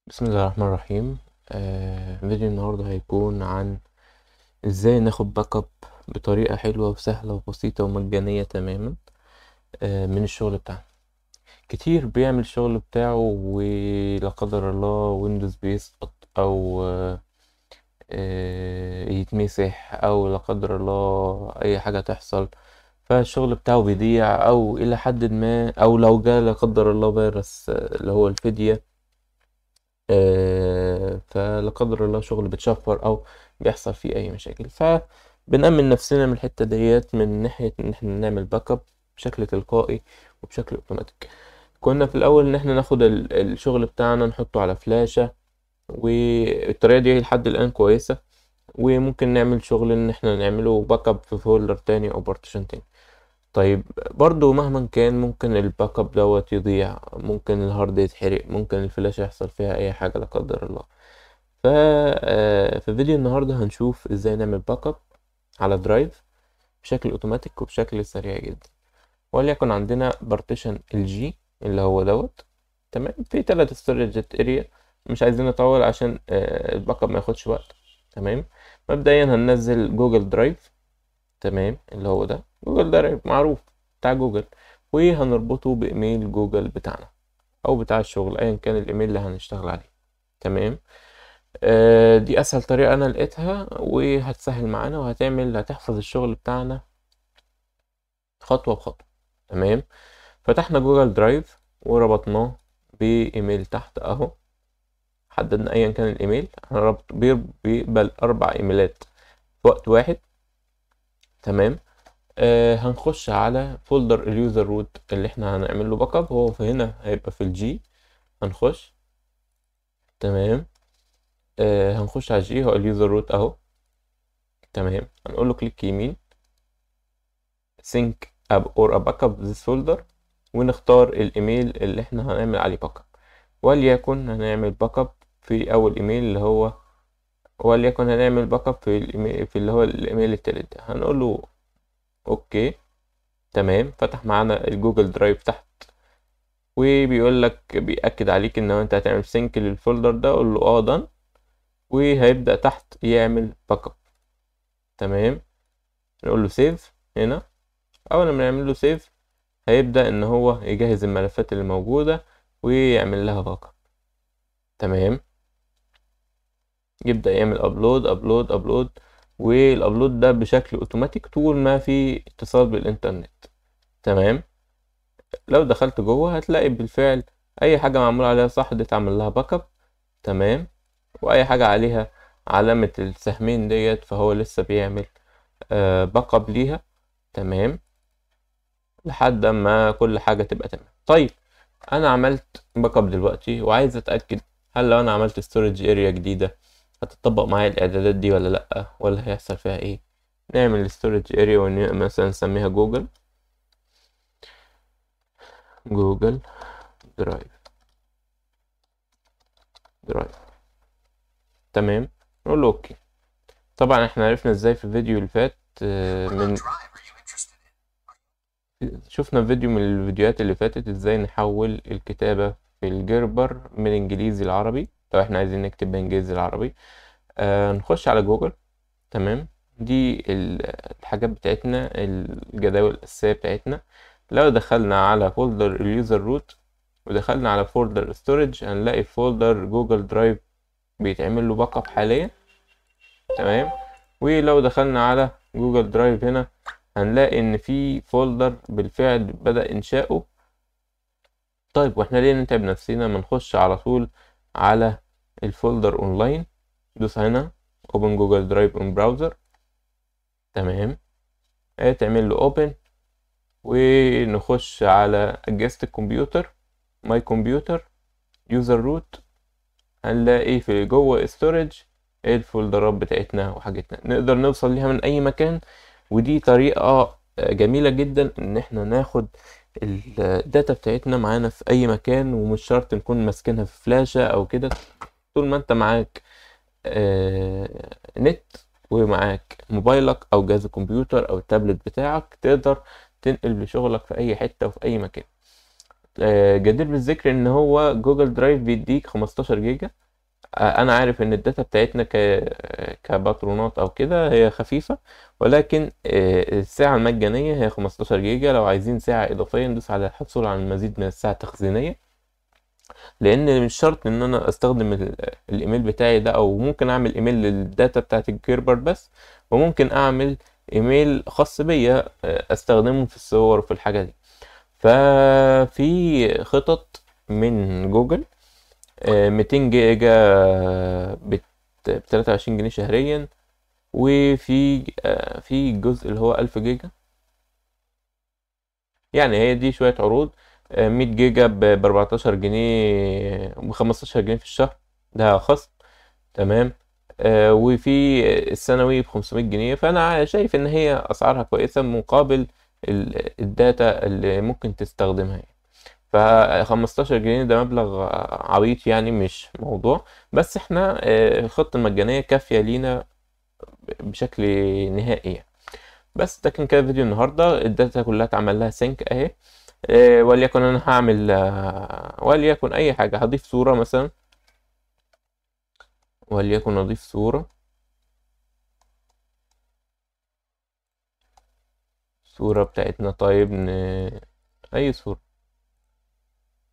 بسم الله الرحمن الرحيم. فيديو النهاردة هيكون عن ازاي ناخد backup بطريقة حلوة وسهلة وبسيطة ومجانية تماما من الشغل بتاعنا. كتير بيعمل الشغل بتاعه ولا قدر الله ويندوز بيسقط او يتمسح او لا قدر الله اي حاجة تحصل، فالشغل بتاعه بيضيع او الى حد ما، او لو جه لا قدر الله فيروس اللي هو الفدية، فلا قدر الله شغل بتشفر او بيحصل فيه اي مشاكل. فبنأمن نفسنا من الحتة ديت من ناحية ان احنا نعمل backup بشكل تلقائي وبشكل اوتوماتيك. كنا في الاول ان احنا ناخد الشغل بتاعنا نحطه على فلاشة، والطريقة دي لحد الان كويسة، وممكن نعمل شغل ان احنا نعمله backup في folder تاني او partition تاني. طيب برضو مهما كان ممكن ال backup دوت يضيع، ممكن ال hard يتحرق، ممكن الفلاشة يحصل فيها اي حاجة لا قدر الله. في فيديو النهاردة هنشوف ازاي نعمل backup على drive بشكل اوتوماتيك وبشكل سريع جدا. وليكن عندنا partition ال G اللي هو دوت، تمام، في 3 storage area، مش عايزين نطول عشان ال backup ما ياخدش وقت. تمام، مبدئيا هننزل جوجل درايف، تمام، اللي هو ده جوجل درايف معروف بتاع جوجل، وهنربطه بايميل جوجل بتاعنا او بتاع الشغل ايا كان الايميل اللي هنشتغل عليه. تمام، دي اسهل طريقة انا لقيتها وهتسهل معانا هتحفظ الشغل بتاعنا خطوة بخطوة. تمام، فتحنا جوجل درايف وربطناه بايميل تحت اهو، حددنا ايا كان الايميل، هنربط بيقبل 4 ايميلات في وقت واحد. تمام، هنخش على folder ال user root اللي احنا هنعمل له backup، هو في هنا هيبقى في ال G. هنخش، تمام، هنخش على ال G، هو ال user root اهو. تمام، هنقول له click يمين sync up or a backup this folder، ونختار الايميل اللي احنا هنعمل عليه backup، وليكن هنعمل backup في اول ايميل اللي هو، وليكن هنعمل backup في الايميل في اللي هو الايميل التالت ده، هنقول له okay. تمام، فتح معانا الجوجل درايف تحت، وبيقول لك بيأكد عليك ان انت هتعمل sync لل folder ده، قول له done، وهيبدأ تحت يعمل backup. تمام، نقول له save هنا. اول ما نعمل له save هيبدأ ان هو يجهز الملفات اللي موجودة ويعمل لها backup. تمام، يبدأ يعمل upload upload upload، وال upload ده بشكل اوتوماتيك طول ما في اتصال بالانترنت. تمام، لو دخلت جوه هتلاقي بالفعل اي حاجة معمول عليها صح دي اتعمل لها backup. تمام، واي حاجة عليها علامة السهمين ديت فهو لسه بيعمل backup ليها. تمام، لحد ما كل حاجة تبقى تمام. طيب انا عملت backup دلوقتي وعايز اتأكد هل لو انا عملت storage area جديدة هتطبق معايا الاعدادات دي ولا لأ، ولا هيحصل فيها ايه. نعمل storage area مثلا نسميها جوجل درايف. تمام، نقول له okay. طبعا احنا عرفنا ازاي في الفيديو اللي فات، من شفنا فيديو من الفيديوهات اللي فاتت ازاي نحول الكتابة في الجربر من انجليزي لعربي. لو احنا عايزين نكتب بانجليزي لعربي، نخش على جوجل. تمام، دي الحاجات بتاعتنا، الجداول الأساسية بتاعتنا. لو دخلنا على folder ال user root ودخلنا على folder storage هنلاقي folder جوجل درايف بيتعمل له backup حاليا. تمام، ولو دخلنا على جوجل درايف هنا هنلاقي ان في folder بالفعل بدأ انشاؤه. طيب واحنا ليه نتعب نفسنا، ما نخش على طول على ال folder online، دوس هنا open Google Drive in browser. تمام، تعمل له open، ونخش على اجهزة الكمبيوتر my computer user root، هنلاقي في جوه storage الفولدرات بتاعتنا وحاجتنا، نقدر نوصل ليها من اي مكان. ودي طريقة جميلة جدا ان احنا ناخد ال data بتاعتنا معانا في اي مكان، ومش شرط نكون ماسكينها في فلاشة او كده. طول ما انت معاك نت ومعاك موبايلك او جهاز الكمبيوتر او التابلت بتاعك، تقدر تنقل لشغلك في اي حتة وفي اي مكان. جدير بالذكر ان هو Google Drive بيديك 15 جيجا. انا عارف ان ال data بتاعتنا كباترونات او كده هي خفيفة، ولكن الساعة المجانية هي 15 جيجا. لو عايزين ساعة اضافية ندوس على الحصول على المزيد من الساعة التخزينية، لان مش شرط ان انا استخدم الايميل بتاعي ده، او ممكن اعمل ايميل لل data بتاعت ال Gerber بس، وممكن اعمل ايميل خاص بيا، استخدمه في الصور وفي الحاجة دي. ففي خطط من جوجل، 200 جيجا 23 جنيه شهريا، وفي في الجزء اللي هو 1000 جيجا. يعني هي دي شوية عروض. 100 جيجا ب 14 جنيه و15 جنيه في الشهر، ده خصم. تمام. وفي السنوي ب 500 جنيه. فأنا شايف إن هي أسعارها كويسة مقابل ال data اللي ممكن تستخدمها يعني. ف 15 جنيه ده مبلغ عبيط يعني، مش موضوع، بس احنا الخطة المجانية كافية لينا بشكل نهائي يعني. بس ده كان كده فيديو النهاردة. ال data كلها اتعمل لها sync اهي. وليكن انا هعمل، وليكن اي حاجة، هضيف صورة مثلا، وليكن اضيف صورة، صورة بتاعتنا. طيب اي صورة،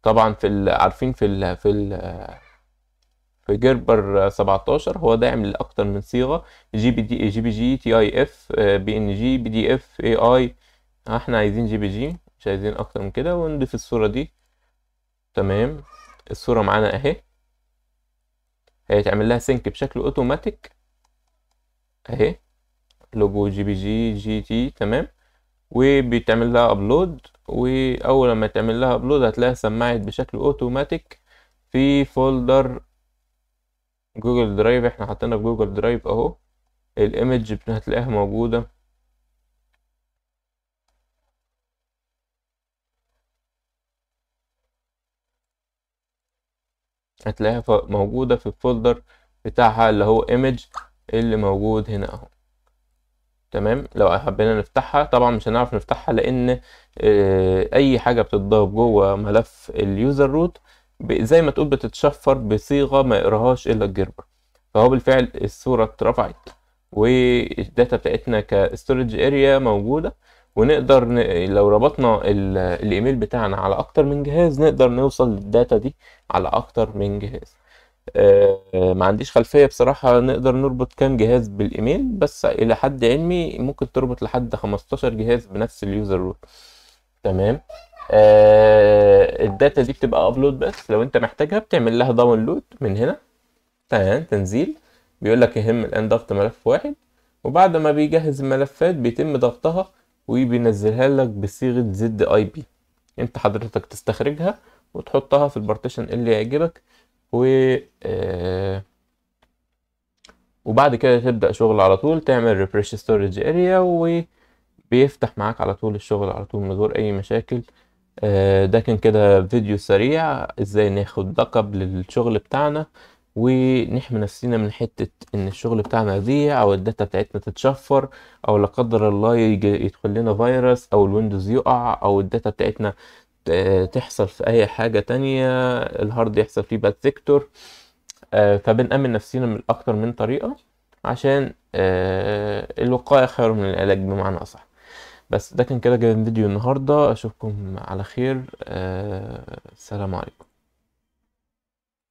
طبعا في عارفين في Gerber 17 هو داعم لاكتر من صيغة، جي بي دي، جي بي جي، تي اي اف، بي ان جي، بي دي اف، اي اي. احنا عايزين JPG، مش عايزين اكتر من كده. ونضيف الصورة دي. تمام، الصورة معانا اهي، هيتعمل لها sync بشكل اوتوماتيك اهي، لوجو جي بي جي جي تي. تمام، وبيتعمل لها upload، واول لما تعمل لها upload هتلاقيها سمعت بشكل اوتوماتيك في folder Google Drive. احنا حاطينها في Google Drive اهو، ال image هتلاقيها موجودة. هتلاقيها موجودة في ال folder بتاعها اللي هو image اللي موجود هنا اهو. تمام، لو حبينا نفتحها طبعا مش هنعرف نفتحها، لان اي حاجة بتتضاف جوه ملف ال user root زي ما تقول بتتشفر بصيغة ما يقراهاش الا ال Gerber. فهو بالفعل الصورة اترفعت وال data بتاعتنا ك storage area موجودة، ونقدر لو ربطنا الايميل بتاعنا على اكتر من جهاز نقدر نوصل لل data دي على اكتر من جهاز. ما عنديش خلفية بصراحة نقدر نربط كام جهاز بالايميل، بس الى حد علمي ممكن تربط لحد 15 جهاز بنفس ال user root. تمام، ال data دي بتبقى upload بس، لو انت محتاجها بتعمل لها download من هنا. تمام، تنزيل، بيقول لك يهم الان ضغط ملف واحد، وبعد ما بيجهز الملفات بيتم ضغطها وبينزلها لك بصيغة ZIP. انت حضرتك تستخرجها وتحطها في ال partition اللي يعجبك، وبعد كده تبدأ شغل على طول، تعمل refresh storage area وبيفتح معاك على طول الشغل على طول من غير اي مشاكل. ده كان كده فيديو سريع ازاي ناخد backup للشغل بتاعنا ونحمي نفسنا من حتة ان الشغل بتاعنا يضيع، او ال data بتاعتنا تتشفر، او لا قدر الله يدخل لنا فيروس، او ال Windows يقع، او ال data بتاعتنا تحصل في اي حاجة تانية، ال hard يحصل فيه bad sector. فبنأمن نفسنا من اكتر من طريقة عشان الوقاية خير من العلاج بمعنى اصح. بس ده كان كده فيديو النهاردة، اشوفكم على خير. السلام عليكم.